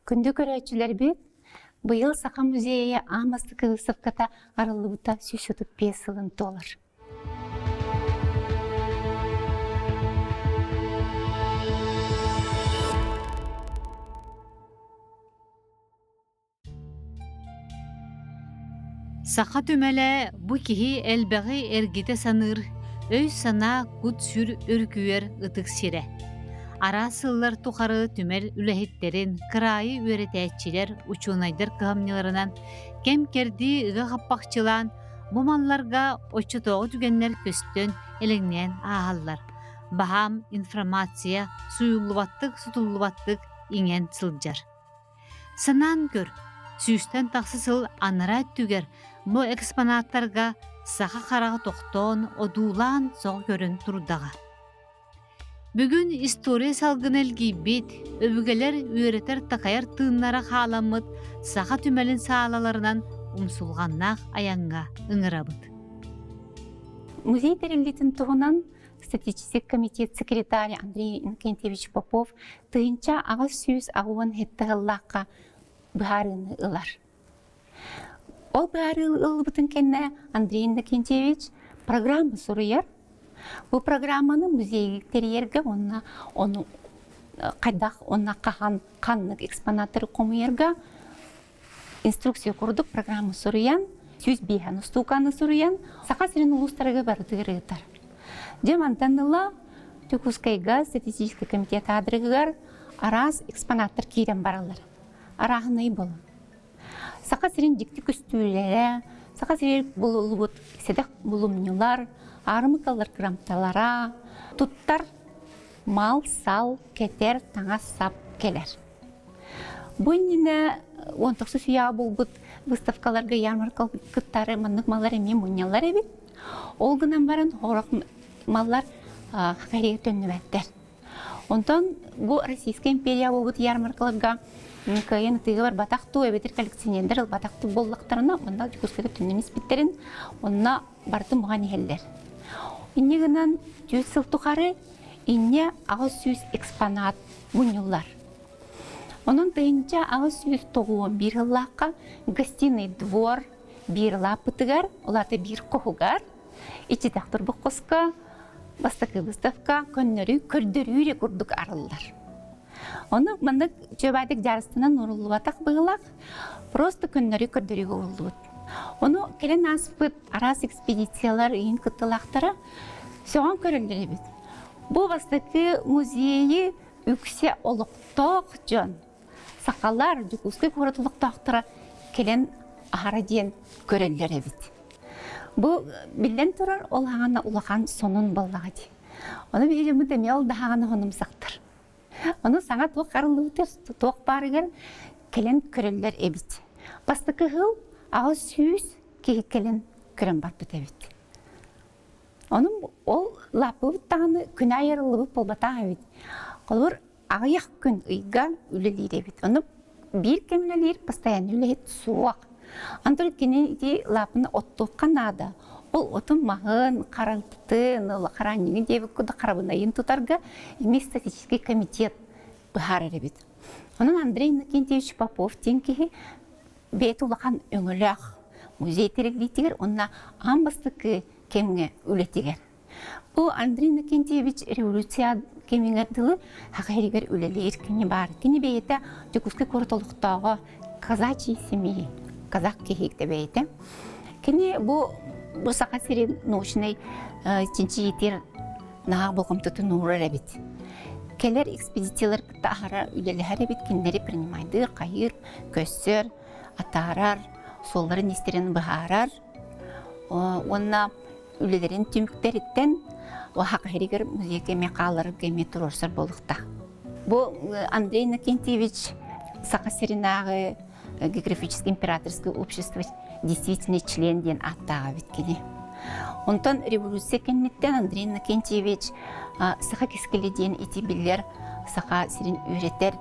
Күндү көрөөччүлэрбит, быйыл Саха музейа аан бастакы выставката арыллыбыта 135 сылын туолар. Саха түмэлэ бу киһи элбэҕи эргитэ саныыр, өй-санаа, кут-сүр өрүкүйэр ытык сирэ. Араас сыллар тухары түмэл үлэһиттэрин, кыраайы үөрэтээччилэр, учуонайдар кыһамньыларынан кэм-кэрдии ыга хаппахчылаан, бу малларга оччотооҕу түгэннэр көстөн, элэҥнээн ааһаллар. Баһаам информация суйуллубаттык, сутуллубаттык иҥэн сылдьар. Санаан көр, сүүстэн тахса сыл анараа өттүгэр бу экспонаттарга саха хараҕа тохтоон, одуулаан соҕо көрөн турдаҕа. Бүгүн история салгына илгийбит, өбүгэлэр үөрэтэр-такайар тыыннара хааламмыт саха түмэлин саалаларынан умсулҕаннаах айаҥҥа ыҥырабыт. Музей тэриллиитин туһунан Статистический комитет секретарь Андрей Иннокентьевич Попов 1887 сыллаахха быһаарыыны ылар. Ол быһаарыы ылбытын кэннэ Андрей Иннокентьевич программа суруйар. Бу программаны музейга тэрийэргэ уонна ону хайдах уонна хаһан ханнык экспонаттары хомуйарга инструкция курдук программа суруйан, 105 устууканы суруйан, Саха сирин улуустарыгар барытыгар ыытар. Дьэ мантан ыла Дьокуускайга статистический комитет аадырыгар араас экспонаттар киирэн бараллар. Арааһынай буолан. Саха сирин дьикти көстүүлэрэ, Саха сиригэр булуллубут сэдэх булумньулар, аармыкалар кырамталара, туттар мал-сал, кэтэр таҥас-сап кэлэр. Бу иннинэ 19 үйэҕэ буолбут выставкаларга ярмарка кыттары маннык маллар эмиэ мунньаллар эбит. Ол гынан баран сорох маллар хахайга төннүбэттэр. Онтон бу Российская империя буолбут ярмаркаларга кыайан ытыыга барбатах туу эбэтэр коллекционердар ылбатах туу буоллахтарына онно Дьокуускайга төннөн испиттэрин онно барытын буһан иһэллэр. Инньэ гынан 100 сыл тухары инньэ 800 экспонат мунньуллар. Онон 1891 сыллаахха гостиный двор биир лааппытыгар, ол аата биир хоһугар, иччитэх турбут хоско бастакы выставка көннөрүү көрдөрүү курдук арыллар. Ону маннык чөбаатык дьаарыстанан уруллубатах быһылах, просто көннөрүү көрдөрүүгэ ууруллубут. Ону кэлэн ааспыт араас экспедициялар ыйын кыттылаахтара сөҕөн көрөллөр эбит. Бу бастакы музейы үксэ олохтоох дьон, сахалар, Дьокуускай куорат олохтоохторо кэлэн аһара диэн көрөллөр эбит. Бу биллэн турар ол хаҕана улахан сонун буоллаҕа дии. Ону биһиги дьоммут эмиэ ол да хаҕана хонумсахтар. Ону саҥа туох арыллыбытыгар, туох баарыгар кэлэн көрөллөр эбит. Бастакы сыл 800 киһи кэлэн көрөн барбыт эбит. Ону ол лааппыбыт даҕаны күн аайы арыллыбыт буолбатах эбит. Холобур, аҕыйах күн ыйга үлэлиир эбит. Ону биир кэм үлэлиир, постоянно үлэһит суох. Антон кини ити лааппыны оттуохха наада. Ол отун маһын, харалтытын, хараанньыгын диэбит курдук харабынайын тутарга эмиэ статистический комитет быһаарар эбит. Онон Андрей Иннокентьевич Попов диэн киһи бэйэтэ улахан өҥөлөөх музей тэриллиитигэр уонна аан бастакы кэмҥэ үлэтигэр. Бу Андрей Иннокентьевич революция кэмигэр дылы Саха сиригэр үлэлиир кини баар. Кини бэйэтэ Дьокуускай куорат олохтооҕо казачий семьи, казах киһи бэйэтэ. Кини бу бу Саха сирин научнай чинчийиитигэр наһаа болҕомтотун уурар эбит. Кэлэр экспедициялар кытта аһара үлэлэһэр эбит, кинилэри принимайдыыр, хайыыр, көссөр, атаарар, суолларын истэрин быһаарар. Уонна үлэлэрин түмүктэриттэн Саха сиригэр музейга эмиэ хаалларарга эмиэ туруорсар буолуохтаах. Бу Андрей Иннокентьевич Саха сиринээҕи географическое императорское общество действительный член диэн ааттааҕа эбит кини. Онтон революция кэнниттэн Андрей Иннокентьевич Саха кэскилэ диэн ити биллэр Саха сирин үөрэтэр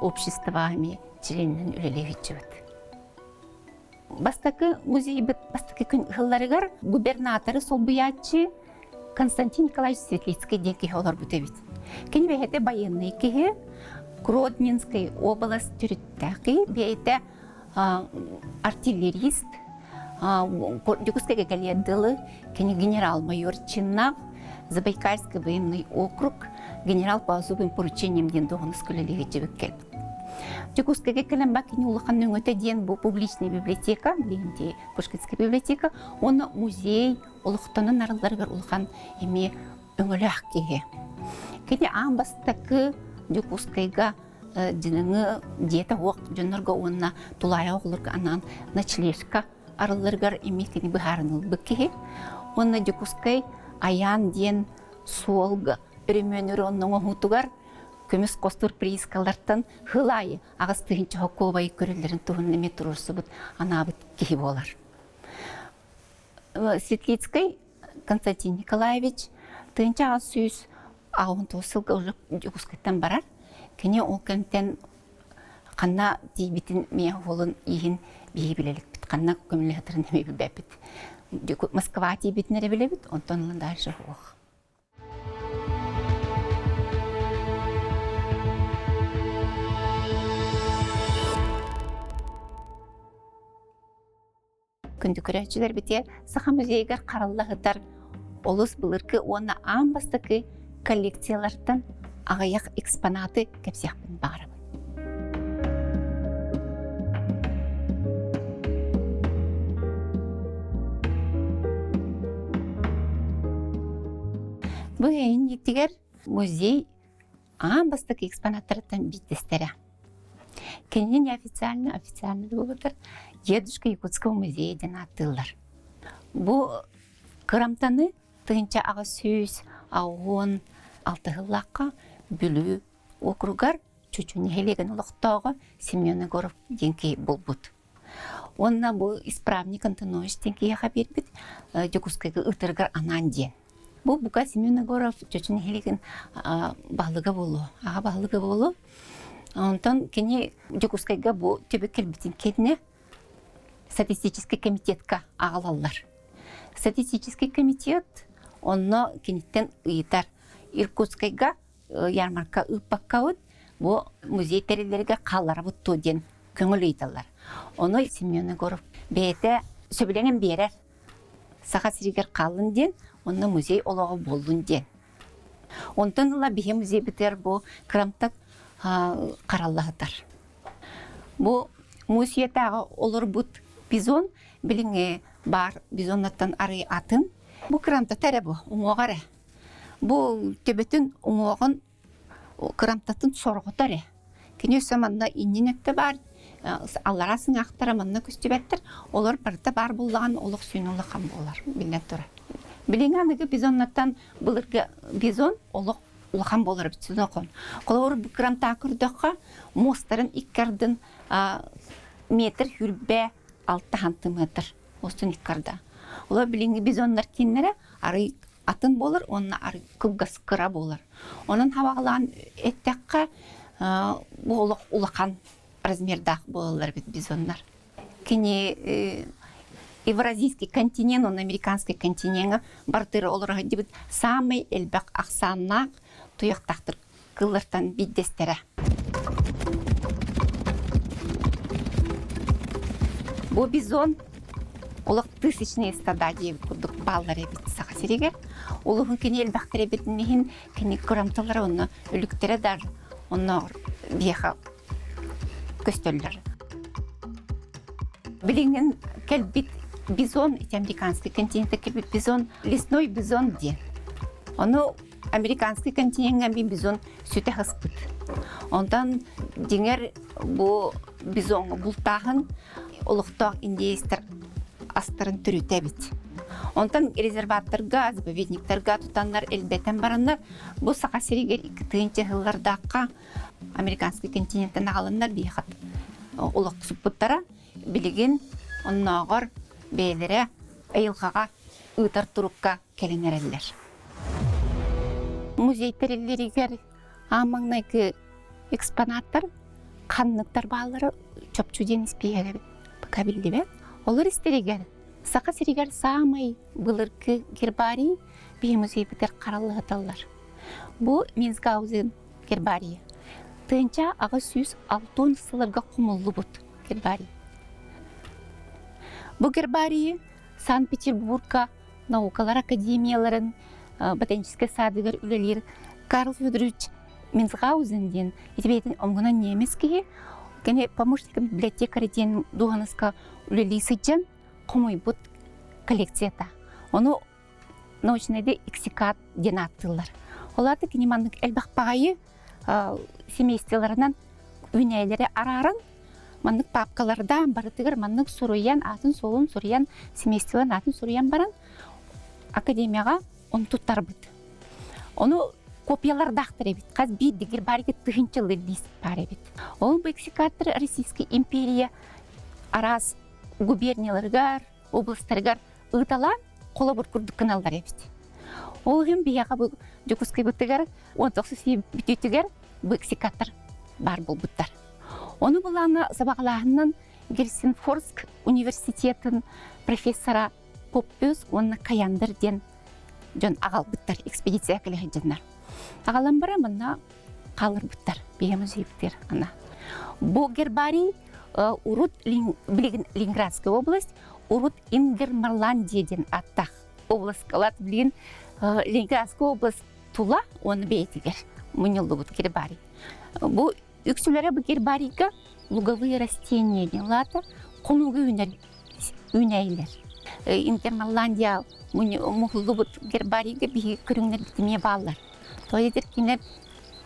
обществоҕа эмиэ членинэн үлэлии сылдьыбыт. Бастакы музейбыт бастакы күн ыһылларыгар губернаторы солбуйааччы Константин Николаевич Светлицкий диэн киһи олорбут эбит. Кини бэйэтэ байыаннай киһи. Гродненскай уобалас төрүттээх киһи, бэйэтэ артиллерист, Дьокуускайга кэлиэр дылы кини генерал-майор чиннаах Забайкальский военный округ генерал по особым поручениям диэн дуоһунас үлэлиир дьибиккэ. Дьокуускайга кэлэн ба кини улахан өҥөтө диэн бу публичная библиотека, билигин Пушкинская библиотека, уонна музей олохтонон арылларыгар улахан эмиэ өҥөлөөх киһи. Кини аан бастакы Дьокуускайга дьиҥи дьиэтэ суох дьоннорго уонна тулаайах оҕолорго анаан ночлежка арылларыгар эмиэ кини быһаарынылбыт киһи. Уонна Дьокуускай Айаан диэн суолга өрөмүөнүр онно оҥоһуутугар көмүс хостуур приискалартан сыл аайы 8000 хокуобай көрүллэрин туһунан эмиэ туруорсубут анаабыт киһи буолар. Светлицкай Константин Николаевич 1889 сылга уже Дьокуускайтан барар. Кини ол кэмтэн ханна тиийбитин миэ уолун иһин биһи билэликпит. Ханна көмөлөһөтөрүн эмиэ билбэппит. Москва тиийбитин эрэ билэбит, онтон ылан дальше суох. Күндү көрөөччүлэрбитигэр Саха музейыгар харалла сытар олус былыргы уонна аан бастакы коллекциялартан аҕыйах экспонаты кэпсиэхпин баҕарабын. Бу иннитигэр музей аан бастакы экспонаттарыттан биирдэстэрэ. Кинини неофициально, официально буолбатар «Дедушка Якутского музея» диэн ааттыыллар. Бу кырамтаны 1886 сыллаахха Бүлүү округар Чучу нэһилиэгин олохтооҕо Семен Егоров диэн киһи булбут. Уонна бу исправник Антонович диэн киһиэхэ биэрбит Дьокуускайга ыытарыгар анаан диэн. Бу бука Семен Егоров Чочу нэһилиэгин баһылыга буолуо, аҕа баһылыга буолуо. Онтон кини Дьокуускайга бу түбүк кэлбитин кэннэ статистический комитетка аҕалаллар. Статистический комитет онно киниттэн ыйытар. Иркутскайга ярмарка ыыппаккабыт, бу музей тэриллэригэр хаалларабыт дуо диэн көҥүл ыйыталлар. Ону Семен Егоров бэйэтэ сөбүлэҥин биэрэр. Саха сиригэр хааллын диэн, онно музей олоҕо буоллун диэн. Онтон ыла биһи музейбытыгар бу кырамтак хараллаһытар. Бу музейтааҕы олорбут бизон билиҥҥи баар бизоннартан арый атын. Бу кырамтата эрэ бу, уҥуоҕа эрэ. Бу төбөтүн уҥуоҕун кырамтатын сорҕото эрэ. Кини өссө манна иннин өттө баар, аллараа сыҥаахтара манна көстүбэттэр. Олор барыта баар буоллаҕына олох сүүнэ улахан буолар, биллэн турар. Билиҥҥи аныгы бизоннартан былыргы бизон олох улахан буолар эбит сынохон. Холобур, бу кырамтаа көрдөххө, муостарын икки ардын метр хүрбэ алта сантиметр муостун икки арда. Олор билиҥҥи бизоннар кииннэрэ арый атын буолар уонна арый кылгас кыра буолар. Онон хабаҕалаан эттэххэ, бу олох улахан размердаах буолаллар эбит бизоннар. Кини Евразийский континент уонна американский континеҥҥа бартыыра олоро сылдьыбыт саамай элбэх ахсааннаах туйахтаахтар кыыллартан биирдэстэрэ. Бу бизон олох тысячные стада диэбит курдук бааллар эбит Саха сиригэр. Улуһун кини элбэхтэр эбитин иһин кини кырамталара онно өлүктэрэ дар онно биэхэ көстөллөр. Билигин кэлбит бизон, ити американский континентте кэлбит бизон, лесной бизон диэн. Ону американский континеҥҥа мин бизон сүтэ сыспыт. Онтон дьиҥэр бу бизоҥҥа бултааһын олохтоох индеецтэр астарын төрүтэ эбит. Онтон резерваттарга, заповедниктарга тутаннар элбэтэн бараннар, бу Саха сиригэр 2 сыллардаахха американский континенттэн аҕаланнар биһиэхэ олохсуппуттара. Билигин оннооҕор бэйэлэрэ айылҕаҕа ыытар турукка кэлэн эрэллэр. Музей тэриллэригэр аан маҥнайгы экспонаттар ханныктар бааллара чопчу диэн испииһэгэ пока биллибэт. Олор истэригэр Саха сиригэр саамай былыргы гербарий биһи музейбытыгар хараллыһыталлар. Бу Минсгаузен гербарийа. 1860 сылларга хомуллубут гербарий. Бу гербарийы Санкт-Петербургка наукалар академияларын ботаническай садыгар үлэлиир Карл Федорович Минцгаузен диэн ити омгунан немец киһи кини помощником библиотекаря диэн дуоһунаска үлэлии сылдьан хомуйбут коллекцията. Ону научнайда иксикат диэн ааттыыллар. Ол аата кини маннык элбэх баҕайы семействоларынан үүнээйилэри арааран маннык папкалардаан барытыгар маннык суруйан аатын-суолун суруйан семействоларын аатын суруйан баран академияҕа ону туттарбыт. Ону копиялардаахтар эбит. Хас биир гербарийга тыһыынчалыы лист баар эбит. Ол бу эксикаттар Российская империя араас губернияларыгар, областарыгар ыыталаан холобур курдук гыналлар эбит. Ол иһин биһиэхэ бу Дьокуускайбытыгар 19 үйэ бүтүүтүгэр бу эксикаттар баар буолбуттар. Ону былаана сабаҕалааһынынан Гельсинфорск университетын профессора Поппиус уонна Каяндер диэн дьон аҕалбыттар экспедиция кэлэ сылдьаннар. Аҕалан баран манна хаалларбыттар биһи музейбытыгар ана. Бу гербарий урут билигин Ленинградская область, урут Ингермарландия диэн ааттаах областка билигин Ленинградская область тула уонна бэйэтигэр мунньуллубут гербарий. Бу үксүлэрэ бу гербарийга луговые растения диэн лаата хонууга үүнэр үүнээйилэр. Интермалландия муһуллубут гербарийга биһиги көрүҥнэрбит эмиэ бааллар. То есть кинилэр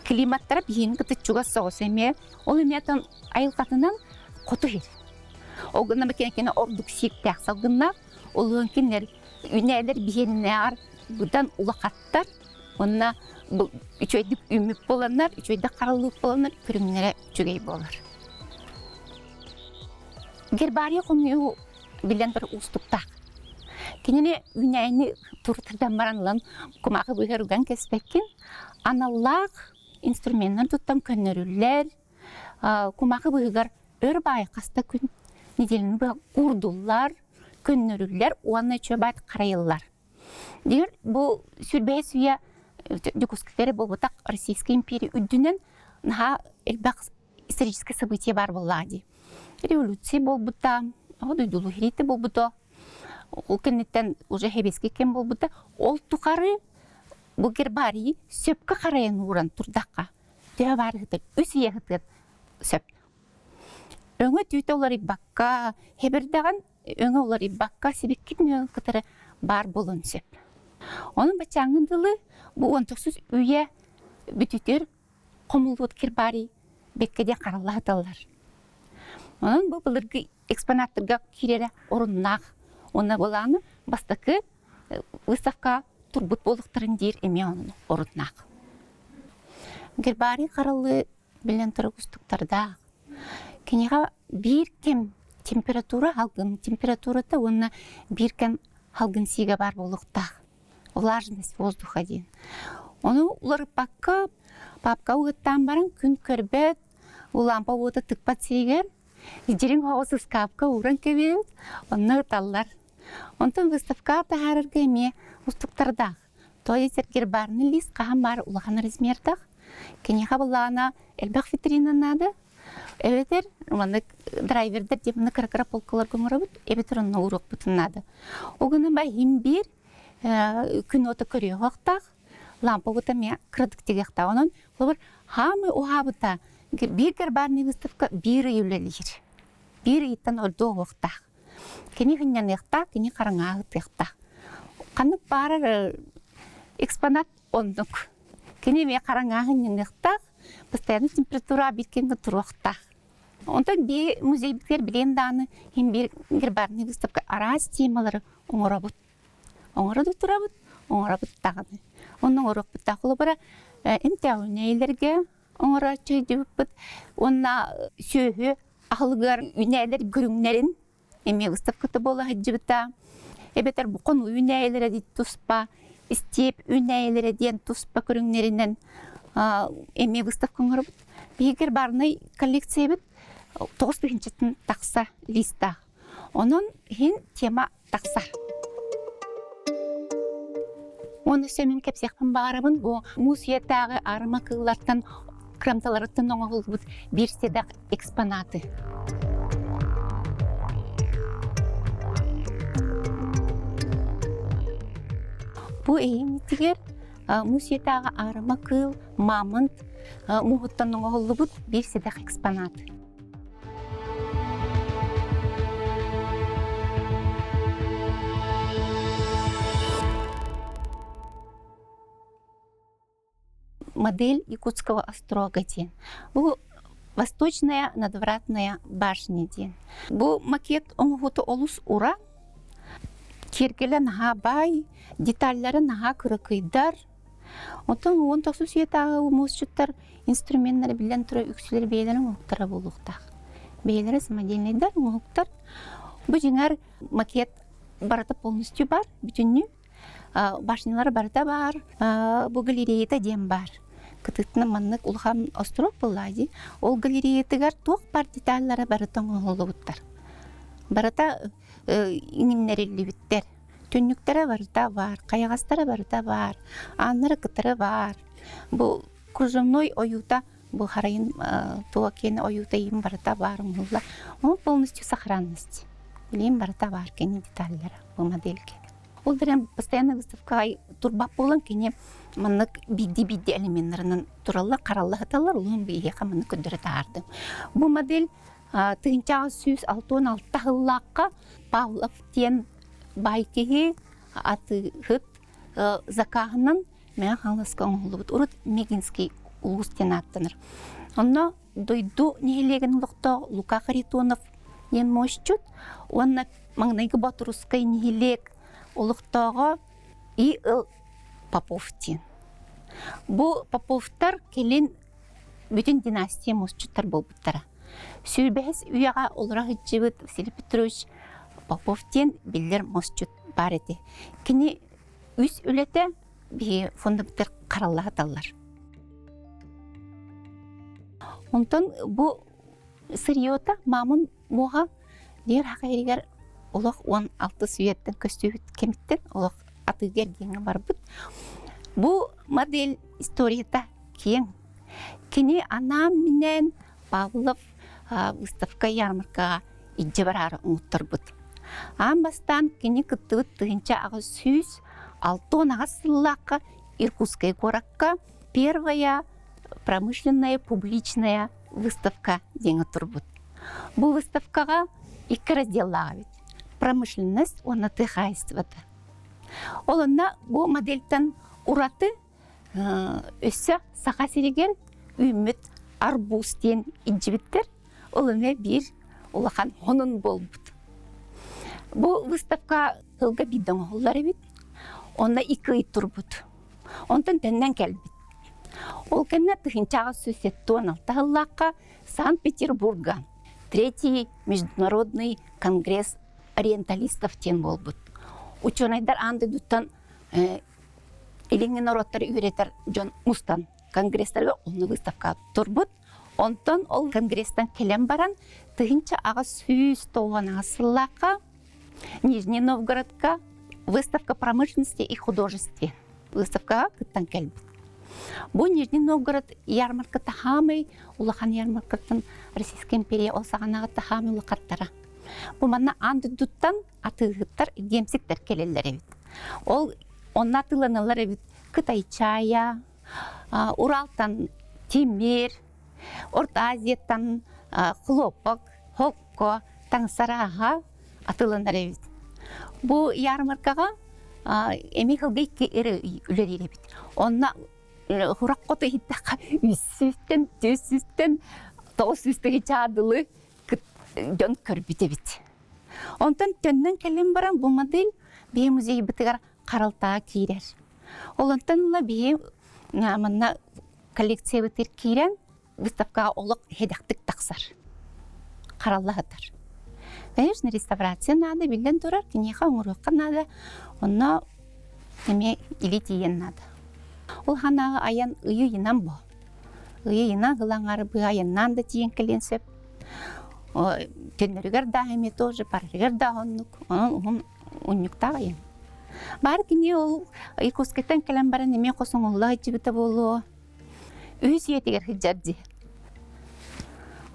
климаттара биһигини кытта чугас соҕус эмиэ. Ол эмиэ айылҕатынан хоту сир. Ол гынан кини ордук сииктээх салгыннаах. Ол кинилэр үүнээлэр биһиэнинээҕэр быдан улахаттар. Уонна үчүгэйдик үүммүт буоланнар, үчүгэйдик хараллыбыт буоланнар көрүҥнэрэ үчүгэй буолар. Гербарий хомуйуу биллэн турар уустуктаах. Кинини үүнээйини турутардан баран ылан кумааҕы быыһыгар уган кэспэккин, аналлаах инструменнар туттан көннөрүллэр, кумааҕы быыһыгар өр баай хаста күн нэдиэлэни быһа куурдуллар, көннөрүллэр уонна үчүгэй баай харайыллар. Дигэр бу сүүрбэһис үйэ Дьокуускайга буолбатах Российская империя үрдүнэн наһаа элбэх историческое событие баар буоллаҕа дии. Революция буолбута, оҕо дойдулуу иһириитэ буолбута, ол кэнниттэн уже сэбиэскэй кэм буолбута. Ол тухары бу гербарийы сөпкө харайан ууран турдахха, төһө баар ыһытар, үс үйэ ыһытыан сөп. Өҥө түүтэ уларыйбакка, хэбирдэҕин өҥө уларыйбакка сибиккитин өҥө кытары баар буолуон сөп. Онон баччааҥҥы дылы бу 19 үйэ бүтүтүр хомуллубут гербарий бэккэ диэн харалла сыталлар. Онон бу былыргы экспонаттарга киирэрэ оруннаах. Уонна былааны бастакы выставка турбут буолуохтарын диир эмиэ онон оруннаах. Гербарий хараллыы биллэн турар уустуктардаах. Киниэхэ биир кэм температура салгын температурата уонна биир кэм салгын сиигэ баар буолуохтаах. Влажность воздуха диэн. Ону уларыппакка папка угуттаан баран күн көрбөт, лампа уота тыкпат сиигэр дириҥ оҕус ыскаапка ууран кэбиһэбит, онно ыталлар. Онтон выставкаҕа таһаарарга эмиэ устуктардаах. То есть гербарный лист хаһан баар улахан размердаах. Киниэхэ былаана элбэх витрина наада. Эбэтэр маннык драйвердэр диэн маннык кыра-кыра полкаларга оҥоробут, эбэтэр онно ууруохпутун наада. Ол гынан баран иһин биир күн уота көрүөхтаах, лампа уота эмиэ кыратык тигиэхтээх. Онон холобур хаамыы уһаабыта биир гербарный выставка биир ый үлэлиир. Биир ыйтан ордук уһуохтаах. Кини сынньаныахтаах, кини хараҥаҕа ытыахтаах. Ханнык баарар экспонат оннук. Кини эмиэ хараҥаҕа сынньаныахтаах, постоянно температура биир кэмҥэ туруохтаах. Онтон биһи музейбытыгар билигин даҕаны иһин биир гербарный выставка араас темалары оҥоробут. Оҥоро да турабыт, оҥоробут даҕаны. Онно оҥоруохпут холобура эмтээҕинэйлэргэ оҥорооччу сылдьыбыппыт уонна сүөһү аһылыгар үүнээлэр көрүҥнэрин эмиэ выставката буола сылдьыбыта. Эбэтэр бу хонуу үүнээйилэрэ диэн туспа, истиэп үүнээйилэрэ диэн туспа көрүҥнэринэн эмиэ выставка оҥоробут. Биһиги гербарнай коллекциябыт 9 тыһыынчаттан тахса листаах. Онон иһин тема тахсар. Уонна өссө мин кэпсиэхпин баҕарабын бу муус үйэтээҕи аарыма кыыллартан. кырамталарыттан оҥоһуллубут биир сэдэх экспонаты. Бу эйиҥитигэр мусиятааҕы аарыма кыыл мамонт муһуттан оҥоһуллубут биир сэдэх экспонат. Модель Якутского острога диэн. Бу Восточная надвратная башня диэн. Бу макет оҥоһута олус ура. Киэргэлэ наһаа баай, деталлара наһаа кыракыйдар. Оттон 19 үйэтээҕи муосчуттар инструменнара биллэн турар үксүлэр бэйэлэрин оҥоһуктара буолуохтаах. Бэйэлэрэ самодельнайдар оҥоһуктар. Бу дьиҥэр макет барыта полностью бар, бүтүннүү. Башнялара барыта баар, бу галереята диэн баар. Кытыытынан маннык улахан остров буоллаа дии. Ол галереятыгар туох бар деталлара барыта оҥоһуллубуттар. Барыта иҥиннэриллибиттэр. Түннүктэрэ барыта баар, хайаҕастара барыта баар, ааннара кытары баар. Бу кружевной ойуута бу харайын туо киэнэ ойуута иин барыта баар оҥоһулла. Он полностью сохранность. Билигин барыта баар кини деталлара бу модельке. Ол эрэн постоянно выставкаҕа турбат буолан кини маннык биирдии-биирдии элеменнарынан тураллар, харалла сыталлар, улуун биһиэхэ маннык көрдөрө таһаардым. Бу модель 1866 сыллаахха Павлов диэн баай киһи атыыһыт закаһынан Мэҥэ Хаҥаласка оҥоһуллубут. Урут Мегинский улуус диэн ааттанар. Онно дойду нэһилиэгин олохтоох Лука Харитонов диэн муосчут уонна маҥнайгы Боотурускай нэһилиэк олохтооҕо И.Л. Попов диэн. Бу Поповтар кэлин бүтүн династия муосчуттар буолбуттара. Сүүрбэһис үйэҕэ олоро сылдьыбыт Василий Петрович Попов диэн биллэр муосчут баар этэ. Кини үс үлэтэ биһи фондабытыгар харалла сыталлар. Онтон бу сырьета маамын муоха диэр хахайыгар олох 16 үйэттэн көстүбүт кэмиттэн олох атыыга эргиэҥҥэ барбыт. Бу модель историята киэҥ. Кини анаан-минээн Павлов выставка ярмаркаҕа илдьэ бараары оҥотторбут. Аан бастаан кини кыттыбыт 1868 сыллаахха Иркутскай куоракка первая промышленная публичная выставка диэҥэ турбут. Бу выставкаҕа икки разделлаах эбит. Промышленность уонна тыа хаһаайыстыбата. Ол онно бу модельтан ураты өссө Саха сиригэр үүммүт арбуз диэн илдьибиттэр. Ол эмиэ биир улахан хонун буолбут. Бу выставка сылга биирдэ оҥоһуллар эбит. Онно икки ый турбут. Онтон төннөн кэлбит. Ол кэннэ 1876 сыллаахха Санкт-Петербурга Третий международный конгресс ориенталистов диэн буолбут. Учуонайдар аан дойдуттан илиҥҥи норуоттары үөрэтэр дьон мустан конгресстарга онно выставка турбут. Онтон ол конгресстан кэлэн баран 1898 сыллаахха Нижний Новгородка выставка промышленности и художестве выставкаҕа кыттан кэлбит. Бу Нижний Новгород ярмарката хаамый улахан ярмаркаттан Российская империя ол саҕанааҕы хаамый улахаттара. Бу манна аан дойдуттан атыыһыттар, гемсиктэр кэлэллэр эбит. Ол онно атыыланаллар эбит Кытай чаайа, Уралтан тимир, Орто Азияттан хлопок, хокко, таҥсарааһа атыыланар эбит. Бу ярмаркаҕа эмиэ сылга икки эрэ үлэлиир эбит. Онно сурах хоту иһиттэххэ үс сүүстэн, түөрт сүүстэн, тоҕус сүүстэги чаадылы дьон көрбүт эбит. Онтон төннөн кэлэн баран бу модель биһи музейбытыгар харалтаҕа киирэр. Ол онтон ыла биһи манна коллекциябытыгар киирэн выставкаҕа олох сэдэхтик тахсар, харалла сытар. Конечно, реставрация наада, биллэн турар, киниэхэ оҥоруохха наада, онно эмиэ илии тиийэн наада. Ол ханааҕы айан ыйы-ыйынан бо. Ыйы-ыйынан ылаҥар быа айаннаан да тиийэн кэлиэн сөп. Төннөрүгэр да эмиэ тоже барарыгар да оннук. Онон уһун унньуктаах айан. Баар кини ол Иркутскайтан кэлэн баран эмиэ хос оҥоһулла сылдьыбыта буолуо. Үһүс үйэтигэр сылдьар дии.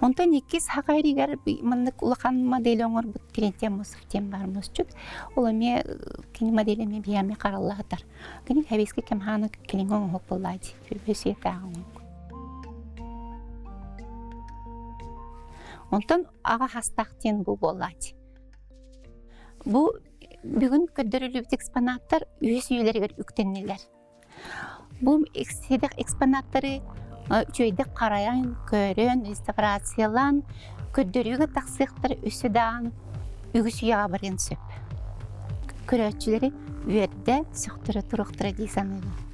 Онтон иккис саха эригэр маннык улахан модель оҥорбут Терентий Аммосов диэн баар мусчут. Ол эмиэ кини модель эмиэ биһиэхэ харалла сытар. Кини сэбиэскэй кэм хаана килиҥ оҥоһук буоллаа дии. Үһүс үйэтээҕи оҥоһук. Онтон аҕа хастаах диэн бу буоллааччы. Бу бүгүн көрдөрүллүбүт экспонаттар үһүс үйэлэригэр үктэннилэр. Бу сэдэх экспонаттары үчүгэйдик харайан, көрөн, реставрациялаан, көрдөрүүгэ тахсыахтара өссө даҕаны үгүс үйэҕэ барыан сөп. Көрөөччүлэри үөрдэ, сөхтөрө туруохтара дии саныыбын.